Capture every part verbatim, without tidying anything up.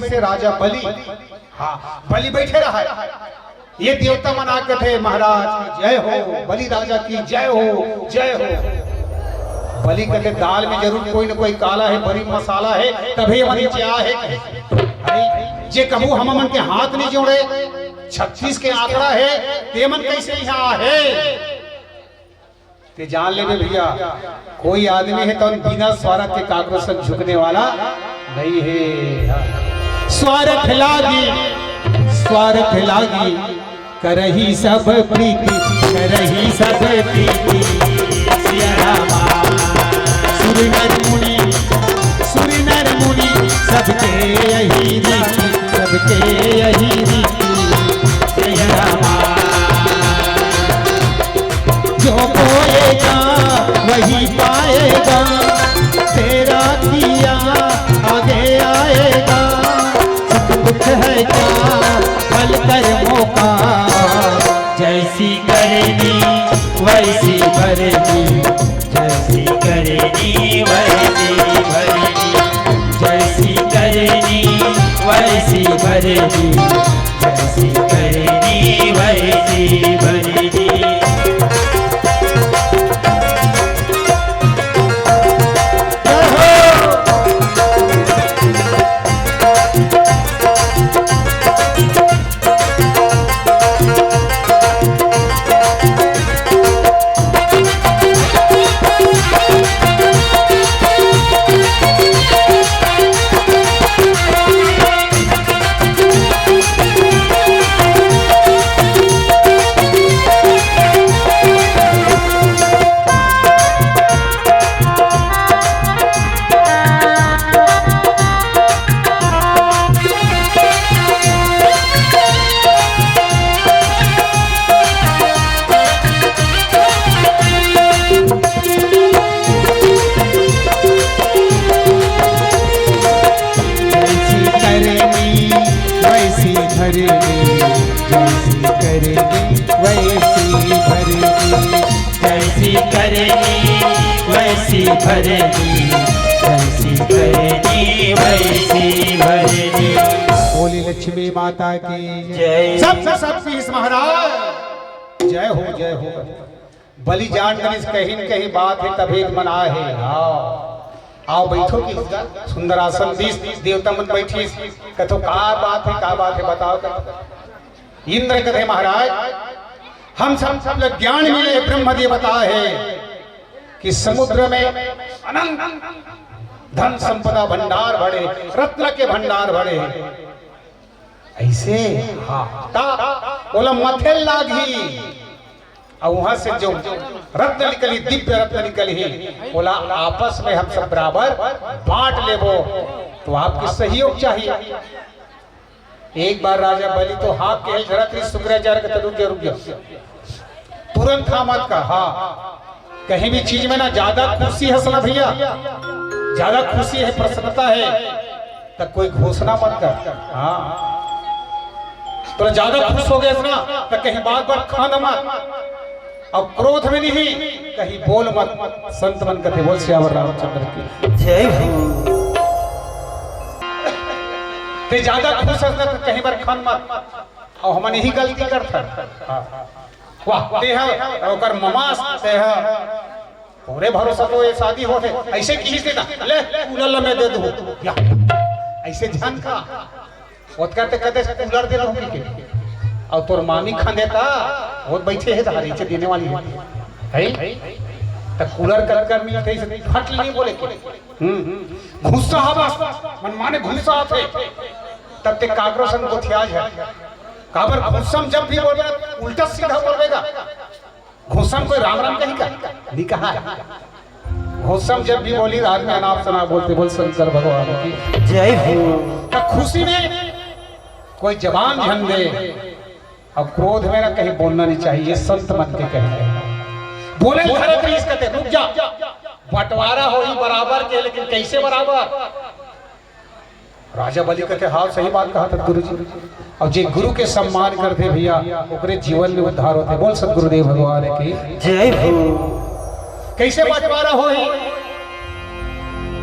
से राजा बलि, हाँ, बलि बइठे रहय। ये देवता मन आके कथे, "महाराज की जय हो, बलि राजा की जय हो, जय हो।" बलि कथे, "दाल में जरूर कोई न कोई काला हे, बड़ी मसाला हे, तभे ये मन नीचे आए हे।" अरे, जे कभू हमन के हाथ नइ जोड़े, छत्तीस के आंकड़ा हे, ते मन कइसे इहाँ आहे? ते जान लेबे भइया, कोई आदमी हे तउन बिना स्वारथ के काकरो संग झुकने वाला नइ हे। स्वारथ लागी, स्वारथ लागी, करही सब प्रीति, करही सब प्रीति। सिया रामा। सुर नर मुनि, सुर नर मुनि, सबके यही रीति, सबके यही रीति। सिया रामा। जो बोएगा वही पाएगा, तेरा किया आगे आएगा। सुख दुख है क्या फल कर्मों का, जैसी करनी वैसी भरनी, जैसी करनी वैसी भरनी, जैसी करनी वैसी भरनी, जैसी करनी वैसी भरनी। जैसी करनी वैसी भरनी, जैसी करनी वैसी भरनी, जैसी करनी वैसी भरनी, जैसी करनी वैसी भरनी। बोली लक्ष्मी माता की जय। सब, सब, सब शीश महाराज। जय हो, जय हो। बलि जान करिस कहीं न कहीं बात हे, तभे मन आए हे। आओ, आओ बइठो कि सुंदर आसन दिस, देवता मन बइठिस। कथो का बात हे, का बात हे, बताओ। इंद्र कथे, महाराज, हम सब, सब ल ज्ञान मिले, ब्रह्मदेव बताए हे कि समुद्र में अनंत धन संपदा भंडार भरे, रत्न के भंडार भरे। अइसे? हाँ। त ओला मथे लागही। अउ उहाँ से जो रत्न निकलही, दिव्य रत्न निकलही, ओला आपस में हम सब बराबर बांट लेबो। त आपके सहयोग चाहिए। एक बार राजा बलि तो हाँक के हेल धरत रहिस, शुक्राचार्य कथे, "रुक जा, रुक जा।" तुरंत हाँ मत कह, हाँ। कहीं भी चीज में ना ज्यादा खुशी हस ना भइया, ज्यादा खुशी हे, प्रसन्नता हे, त कोई घोषणा मत कर। हाँ, तोला ज्यादा खुश हो गेस ना, त कहीं बात बात खंद मत, अउ क्रोध में नहीं, कहीं बोल मत। संत मन कथे, बोल सियावर रामचंद्र की जय हो। ते ज्यादा खुश हस ना, त कहीं बर खंद मत। अउ हमन यही गलती करथन। हाँ। वाह, ते ह ओकर ममास, ते ह पूरे भरोसा तो ये शादी होथे। अइसे किहिस ते ना, "ले, कूलर ल मैं दे दूँ।" या, अइसे झन का। ओतका ते कदे कूलर दे दूँ कि के। अउ तोर मामी खंदे ता, वो बइठे हे धारी, इसे देने वाली हे। हे? त कूलर कतका मिलथे, इसे फट ले नहीं बोले के। हम्म। गुस्सा हवस, मनमाने गुस्सा आथे। तब ते काकरो संग गोठिया जा। काबर गुस्सा में जब भी बोलबे ना, उल्टा सीधा बोलबे गा। गुस्सा में कोई राम राम कही का? नहीं कहा है। गुस्सा में जब भी बोली, रात में अनाप शनाप बोलथे। बोल शंकर भगवान की जय हो। त खुशी में कोई जबान झन दे, अउ क्रोध में ना कहीं बोलना नहीं चाहिए, संत मन के कहे। बोले धरत रहिस कथे, "रुक जा, बंटवारा होही बराबर के, लेकिन कइसे बराबर?" राजा बलि कथे, "हाँ, सही बात कहत हस गुरु जी।" अउ जे गुरु के सम्मान करथे भइया, ओकरे जीवन में उद्धार होथे। बोल सतगुरुदेव भगवान की जय हो। कइसे बंटवारा होही?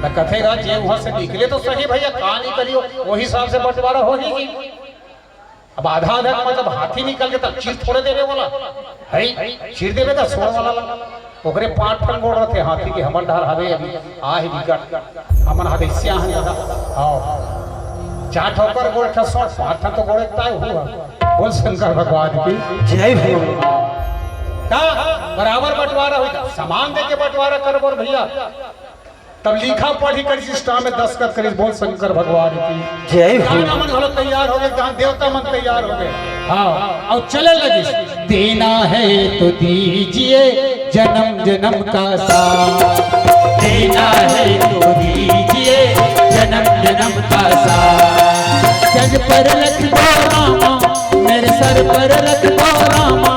त कथे गा, जे उहाँ से निकले तो सही भैया, का निकलियो, वही हिसाब से बंटवारा होही जी। अब आधा आधा का मतलब हाथी निकल के तब चीर थोड़े देवे वाला है, चीर देवे का सोड़ वाला। ओकरे पांच ठन गोड़ रथे हाथी के, हमर डहर हवे अभी, आहे बिकट। हमन हवे सियाहन दादा। आओ। चार ठोकर गोड़, ठसोड़, पांच ठन तो गोड़ एकता हुआ। बोल शंकर भगवान की। जय हो। का बराबर बंटवारा होई, समान दे के बंटवारा करबो रे भैया। तब लिखा पढ़ी करिस, सिस्टम में दस्तखत करिस। बोल शंकर भगवान की। जय हो। गाना मन घलो तैयार हो गए, जहाँ देवता मन तैयार हो गए। हाँ, और चले लगिस। देना है तो दीजिए जन्म जन्म का साथ। देना है तो दीजिए जन्म जन्म का साथ। जग पर रख दो रामा, मेरे सर पर रख दो रामा,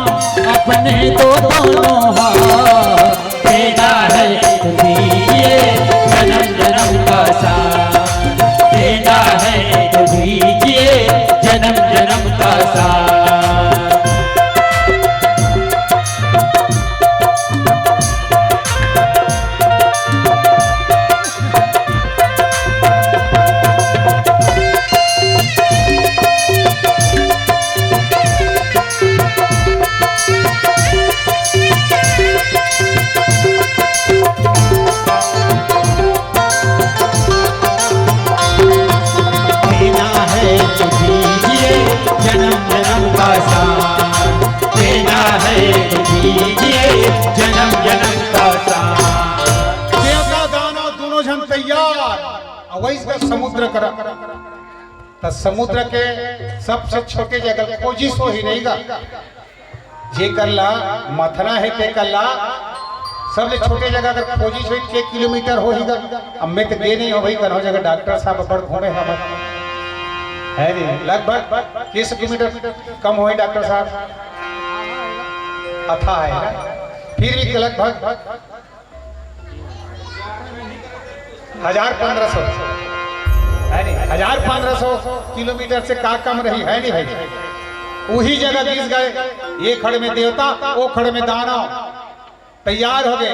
अपने दो दोनों हाथ। देना है तो दीजिए जन्म जन्म का साथ। देना है तो दीजिए जन्म जन्म का साथ। देना है तो दीजिए जन्म जन्म का साथ। देना है तो दीजिए जन्म जन्म का साथ। देवता दानव दोनों झन तैयार। अब वही का समुद्र करा। त समुद्र के सबसे छोटे जगह खोजिस होही नहीं गा। जेकर ला मथना हे तेकर ला सबले छोटे जगह अगर खोजिस होही, के किलोमीटर होही गा। अब मैं तो गे नहीं हो भाई, कनो जगह डॉक्टर साहब अब्बड़ घूमे हमर, है नहीं, लगभग किस किलोमीटर कम होही डॉक्टर साहब? अथाह है ना, फिर भी लगभग हजार पन्द्रह सौ, है नहीं? हजार पन्द्रह सौ किलोमीटर से का कम रही, है नहीं भाई? वही जगह गिस गए, ये खड़ में देवता, वो खड़ में दानव, तैयार हो गए।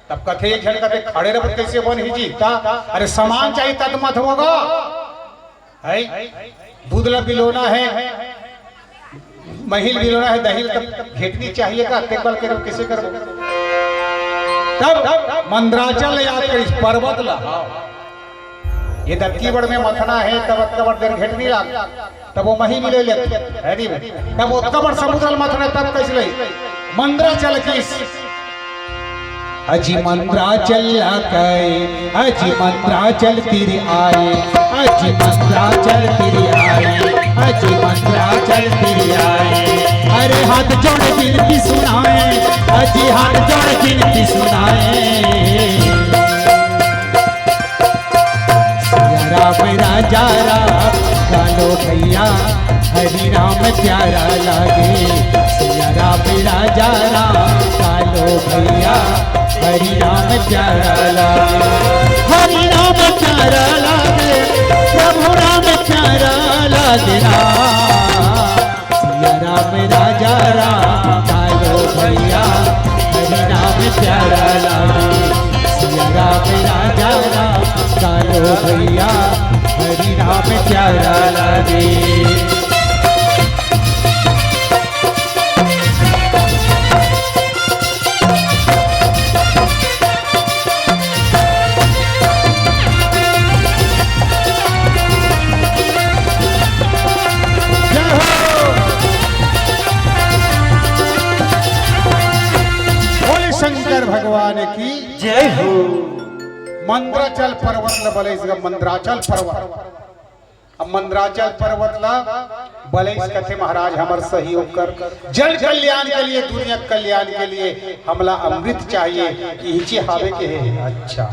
तब कथे, एक झन कथे, "खड़े रह, कैसे बनही जी?" ता, "अरे, समान चाहिए, तब मत होगा।" है? दूध ला बिलोना है, मही ल बिलोना है, दही ल तब घेटनी चाहिए का? अतेक बल के तब कैसे करबो? तब मंदराचल याद करिस, पर्वत ला। ये दत्ती बड़ में मथना है, तब अतका बड़ देर घेटनी लाग, तब वो मही मिले ले, है नहीं? तब ओतका बड़ समुद्र ल मथना, तब कैसे ले? मंदराचल की अजी मंदराचल ला कहे, अजी मंदराचल तिर आए, अजी मंदराचल तिर आए, अजी मंदराचल तिर आए। अरे हाथ जोड़ बिनती सुनाए, अजी हाथ जोड़ बिनती सुनाए। सिया राम राजा राम, कालो भैया, हरि राम प्यारा लागे। सिया राम राजा राम, कालो भैया, हरि राम प्यारा लागे। हरि राम प्यारा लागे, प्रभु राम प्यारा लागे राम। सिया राम राजा राम, कालो भैया, हरि राम प्यारा लागे। सिया राम राजा राम, कालो भैया, हरि राम प्यारा लागे। जय हो। बोले शंकर भगवान की। जय हो। मंदराचल पर्वत ल बले इसका मंदराचल पर्वत। अब मंदराचल पर्वत ला बलेस कथे महाराज, हमर सहयोग कर, जन कल्याण के लिए, दुनिया के कल्याण के लिए हमला अमृत चाहिए, इहिचे हावे के हे। अच्छा,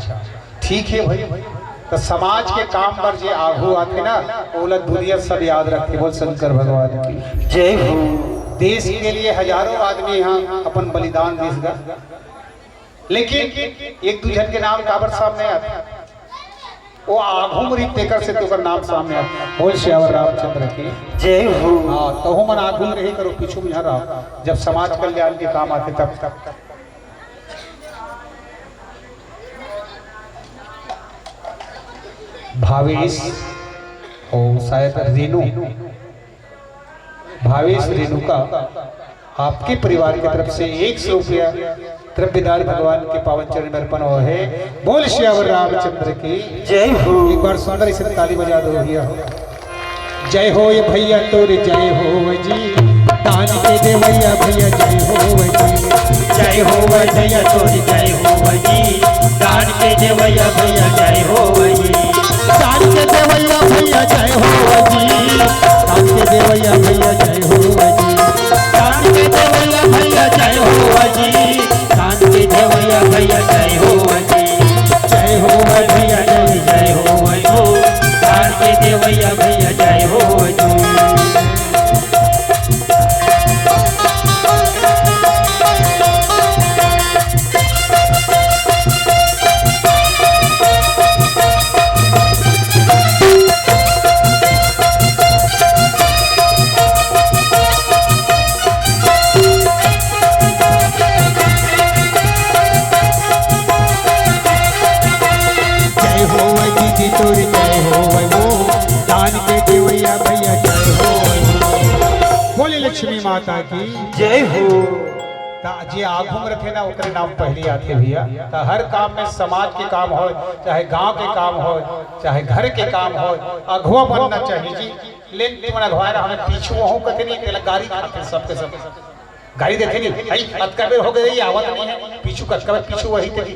ठीक है भाई, तो समाज के काम पर जे आगू आथे ना, ओला दुनिया सब याद रखथे। बोल शंकर भगवान की जय हो। देश के लिए हजारों आदमी यहाँ अपन बलिदान देस गा, लेकिन एक दू झन के नाम काबर सामने आथे? वो आघू म रहिथे, तेकर से तेकर नाम सामने आथे। बोल सियावर रामचंद्र की जय हो। हाँ, तहू मन आघू म रहे करो, पीछू म यहाँ रहो। जब समाज कल्याण के काम आथे तब, तब, तब। भावेश और शायद रेनू, भावेश रेणुका, आपके परिवार की तरफ से एक सौ रुपया द्रव्यदान भगवान के पावन चरण में अर्पण हुआ है। बोल सियावर रामचंद्र की जय हो। एक बार सुंदर इसे ताली बजा दो भैया। जय हो ये भैया तोरे जय हो जी, दान के देवैया भैया जय हो जी। जय हो भैया तोरे जय हो जी, दान के देवैया भैया जय हो जी। दान के देवैया भैया जय हो जी, दान के देवैया भैया जय हो जी। दान के देवैया भैया जय हो जी, दान के देवैया भैया जय हो जी। जय हो भैया जय जय हो हो, दान के देवैया भैया जय हो जी। जय हो दीदी तोर जय हो वो, दान के देवैया भैया जय हो। बोले लक्ष्मी माता की जय हो। ता जे आगू में रखे ना ओकरे नाम पहले आथे भैया। ता हर काम में, समाज के काम हो, चाहे गांव के काम हो, चाहे घर के काम हो, अगुवा बनना चाहिए जी। लेकिन तुमन अगुवाए रहा, हमें पीछू वहू कथे नहीं, तेला गारी खाथे सबके सब। गाड़ी देखे नहीं, "भाई, अतका बेर हो गए, ये आवत नहीं है, पीछू कतका बेर पीछू वही थे।"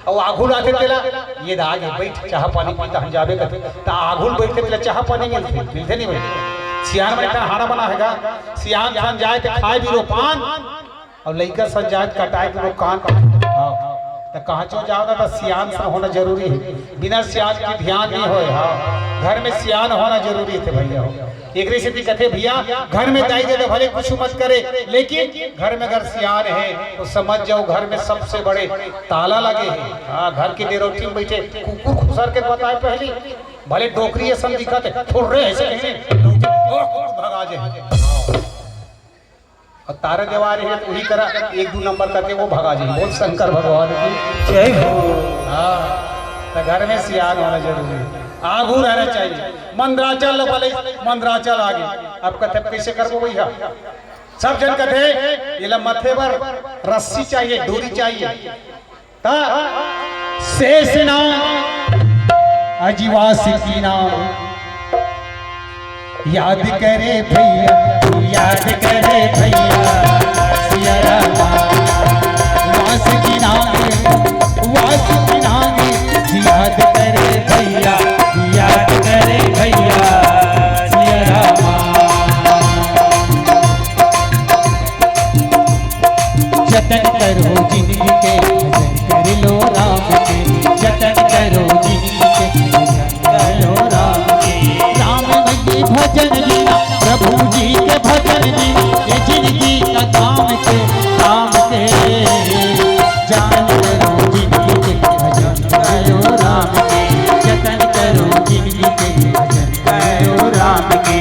और आघू लाथे तेला, "ये दा आगे बैठ, चाह पानी पी, तहन जाबे करथे।" त आघू बैठे तेला चाह पानी मिलथे, मिलथे नहीं भाई। सियान में इतना हाड़ा बना हैगा, सियान सन जाए थे खाए भी रो पान, और लइका सन जाए थे कटाए भी रो कान। हाँ, त कहाँ चो जाओ ना, त सियान सन होना जरूरी है। बिना सियान के ध्यान नहीं होए। हाँ, घर में सियान होना जरूरी थे भैया हो। एकरे सेती कथे भैया, घर में दाई ददा भले कुछ मत करे, लेकिन घर में अगर सियान है तो समझ जाओ घर में सबसे बड़े ताला लगे है। हाँ, घर के डेरोटी में बैठे कुकुर खुसर के बताए पहली, भले डोकरी असन दिखत है, थोड़े ऐसे कहीं ओ, कुकुर भगा जाए। और तारा देवारी है तो वही करा एक दो नंबर करके वो भगा जाए। बोल शंकर भगवान की जय हो। हाँ, तो घर में सियान होना जरूरी है, आगू रहना चाहिए। मंदराचल लो भले, मंदराचल आगे। अब कथे कैसे करबो भैया? सब जन कथे, "ये ला मथे बर रस्सी चाहिए, डोरी चाहिए।" त शेष नाम अजिवास की नाम याद करे भैया, याद करे भैया, सिया रामा। वास की नाम, वास की नाम, याद करे भैया, याद करे भैया, सिया रामा। जतन करो जिंदगी के, भजन कर लो राम के। जतन करो जिंदगी के, भजन कर लो राम के। राम जी भजन बिना, प्रभु जी के भजन बिना, ये जिंदगी का काम के, काम के। जान करो जिंदगी के, भजन कर लो राम के। जतन करो जिंदगी के, भजन कर लो राम के।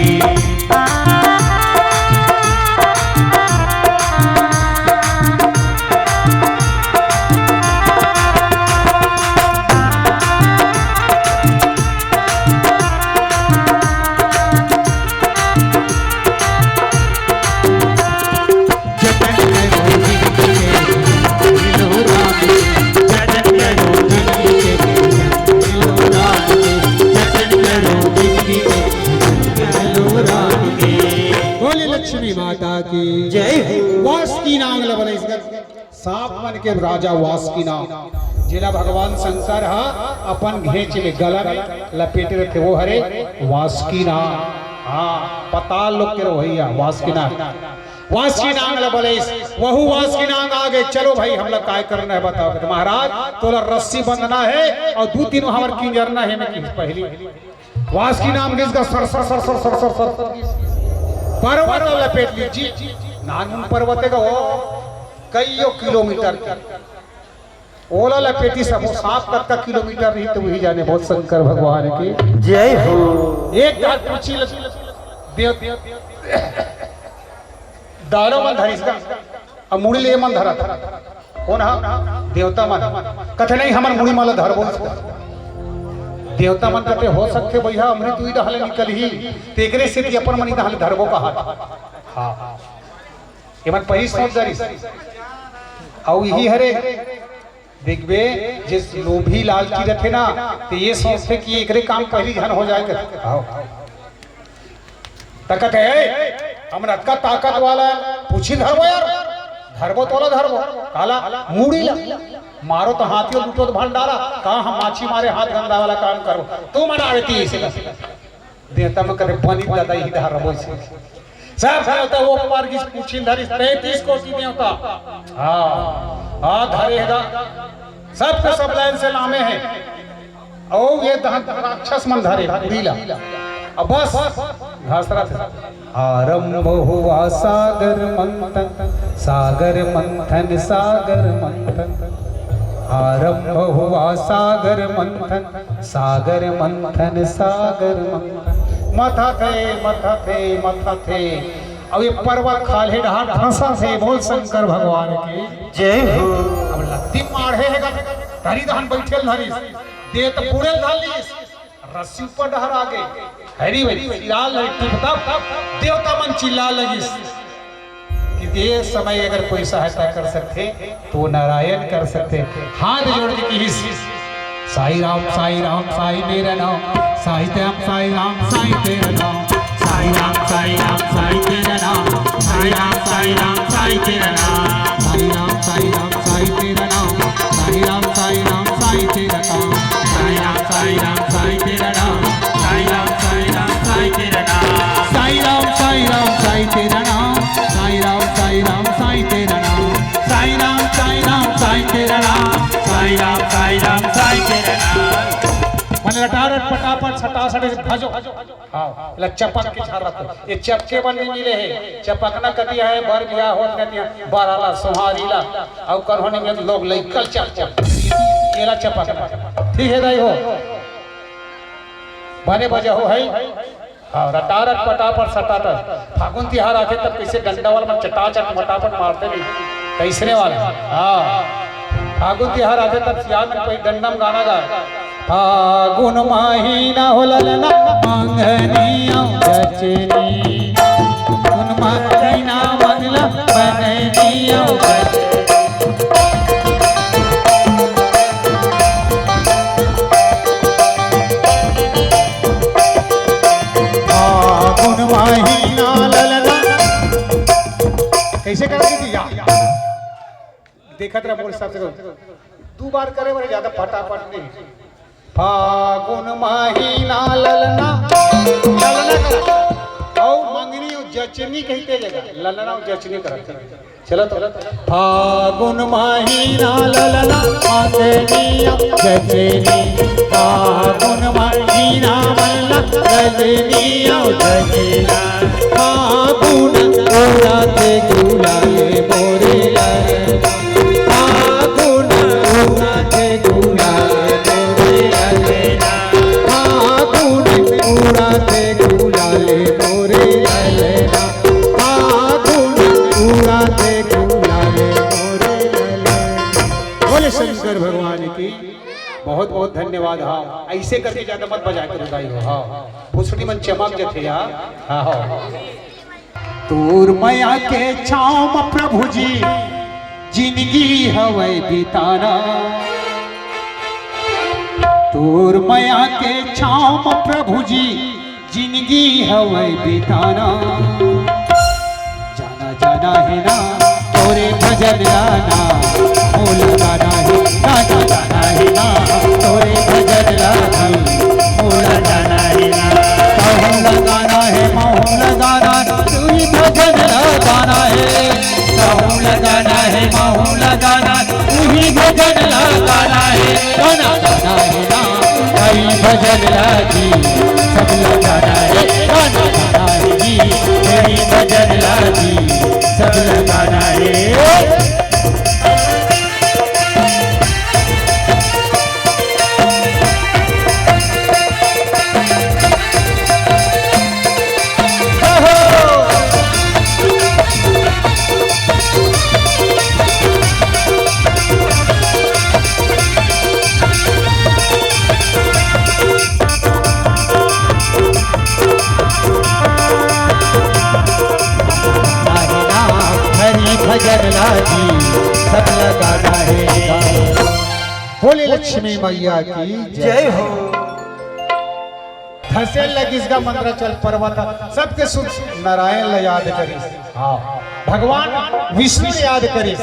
बोले लक्ष्मी माता की जय हो। वासुकी नांग ल बने इसका सांप मन के राजा वासुकी नांग, जेला भगवान शंकर ह अपन घेंच में, गला में लपेटे रथे, वो हरे वासुकी नांग। हाँ, पताल लोक के रहोइया वासुकी नांग। वासुकी नांग ल बलेस, वहू वासुकी नांग आगे, "चलो भाई, हमला काय करना है बताओ।" कहते, "महाराज, तोला रस्सी बंधना है और दू तीन हमर किंजरना है।" मैं किहिस पहली वासुकी नांग गिस गा sir sir sir sir sir sir sir. पर्वत ल लपेट ली जी। नानमुन पर्वत हे गा वो, कईयो किलोमीटर के। ओला लपेटी सब, वो सांप कतका किलोमीटर रही तो वही जाने। बोल शंकर भगवान की जय हो। एक डाक पूछी ल-, देव, दानव मन धरिस गा, अब मुड़ी ले मन धरत। कौन हा? देवता मन। कथे, "नहीं, हमर मुड़ी मन ल धरबो।" देवता मन कथे, "हो सकथे भैया, अमृत उही डहर ले निकलही, तेकरे सेती अपन मन इही डहर ले धरबो" कहत। हाँ, एमन पहिली सोच डरिस। अउ इही हरे, देखबे, जे लोभी लालची रथे ना, त ये सोचथे कि एकरे काम पहिली झन हो जाए करथे। आओ। त कथे, "ए, हमन अतका ताकत वाला पूछी धरबो यार, धरबो तोला धरबो, काला मुड़ी ला, मारो त हाथी लूटो त भंडारा, का हम माछी मारे हाथ गंदा वाला काम करबो, तू मन आवे तीस।" देवता मन कथे, "बनी दादा, इही डहर रबो इसे।" सब देवता ओ पार गिस पूछी धरिस, तैंतीस कोटि देवता। हाँ, हाँ, धरे हे गा। सबके सब लाइन से लामे हे। अउ ये दहन राक्षस मन धरे, पूरी ला। अब बस, घसरत हे। आरंभ हुआ सागर मंथन, सागर मंथन, सागर मंथन। आरंभ हुआ सागर मंथन, सागर मंथन, सागर मंथन। मथथे, मथथे, मथथे। अब ये पर्वत खाल्हे डहर धंसथे। बोल शंकर भगवान की जय हो। अब लत्ती माढ़े हे गा, धरी दहन बइठे ल धरिस, देत पूरे ल धर लिस, रस्सी ऊपर डहर आ गे। हरी भाई, सिराल हरी टिपटप, देवता मन चिल्ला लगिस। कि ये समय अगर कोई सहायता कर सकथे, तो वो नारायण कर सकथे। हाथ जोड़ के किहिस, "साई राम, साई राम, साई मेरा नाम, साई राम, साई राम, साई तेरा नाम, साई राम, साई राम, साई तेरा नाम, साई राम, साई राम, साई तेरा नाम, साई राम, साई राम, साई तेरा नाम, साई राम, साई राम, साई तेरा नाम, साई राम, साई राम, साई तेरा नाम, साई राम, साई राम, साई तेरा नाम, साई राम, साई राम, साई तेरा नाम, साई राम, साई राम, साई तेरा नाम, साई राम, साई राम, साई तेरा नाम, साई राम, साई राम, साई तेरा नाम।" मन रटारट पटापट सटासट भजो। हाँ, ला चपक के झार रखो। ये चपके बन नहीं मिले हे। चपकना कति हे, बर बिहाव होत कति हे, बराला, सोहारीला, अउ कन्हो नहीं मिले लोग लइकल चपको। एला चपकना। ठीक हे दाई हो। बने बजा हो है। हाँ, रटारट पटापट सटारट। फागुन तिहार आथे तब कइसे डंडा वाला मन चटाचट मटापट मारथे नहीं, कइसने वाला। हाँ, फागुन तिहार आथे तब सियान मन कोई डंडम गाना गाए, "फागुन महीना हो ललना, मंगनी अउ जचनी, फागुन महीना मन ला, मंगनी अउ जचनी।" फागुन महीना ललना। कइसे करत हे भैया? देखत रह, मोर हिसाब से करो। दू बार करे बरे, ज्यादा फटाफट नहीं। फागुन महीना ललना, ललना करा। अउ मंगनी अउ जचनी कहिथे जगह, ललना अउ जचनी करा। चलो तो। फागुन महीना ललना, मंगनी अउ जचनी। फागुन महीना ललना, मंगनी अउ जचनी। फागुन उड़ाथे गुलाल मोरे ललना। फागुन उड़ाथे गुलाल मोरे ललना। फागुन उड़ाथे गुलाल मोरे ललना। फागुन उड़ाथे गुलाल मोरे ललना। बोले शंकर भगवान की बहुत बहुत धन्यवाद। हाँ, ऐसे करके ज्यादा मत बजाए करो दाई हो। हाँ, फुसड़ी मन चमक जथे यार। हाँ, हाँ। तोर मया के छाँव म प्रभु जी जिनगी हवय बिताना। तोर मया के छाँव म प्रभु जी जिनगी हवय बिताना। जाना जाना हे ना तोरे भजन गाना, मोला गाना हे, गाना गाना हे ना तोरे भजन गाना, मोला गाना हे ना। कहूँ लगाना हे, महूँ लगाना, तू ही भजन लगाना हे। कहूँ लगाना हे, महूँ लगाना, तू ही भजन लगाना हे। गाना गाना हे ना, हरि भजन लागी, सब लगाना हे। गाना गाना हे जी, हरि भजन लागी, सब लगाना हे। जी, सब लगाना है। बोले लक्ष्मी मैया की जय। जय हो। धसेल लगिस गा मंदराचल पर्वत, सबके सुध नारायण ला याद करिस। हाँ, भगवान विष्णु ला याद करिस।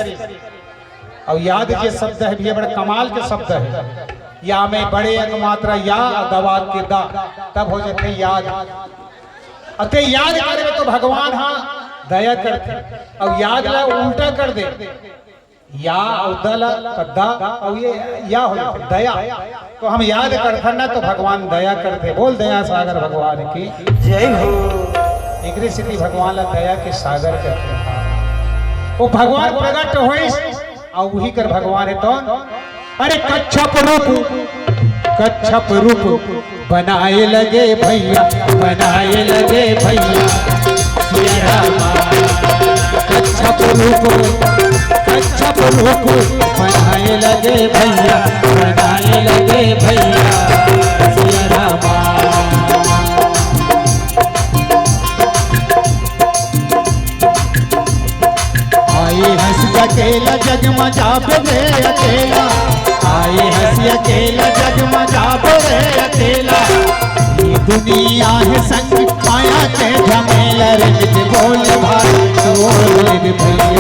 अउ याद के शब्द हे भैया, बड़ा कमाल के शब्द हे। या में बड़े अक मात्रा या, दवात के दा, तब हो जाथे याद। अते याद करबे तो भगवान हा दया करथे, अउ याद ला उल्टा कर दे, या अउ द ला, त द अउ ये या हो जाथे, दया। तो हम याद करथन ना, तो भगवान दया करथे। बोल दया सागर भगवान की जय हो। एकरे सेती भगवान ला दया के सागर कहथे। वो भगवान प्रगट होइस, अउ उही कर भगवान हे तो, अरे कच्छप रूप, कच्छप रूप बनाए लगे भैया, बनाए लगे भैया। सिया रामा, कच्छप रूप, कच्छप रूप बनाए लगे भैया, बनाए लगे भैया। सिया रामा। आए हंस अकेला जग म जाबे रे अकेला, आए हंस अकेला जग म जाबे रे अकेला। ये दुनिया हे संग माया के झमेला रे, मिट बोल भाई, बोल रे भैया।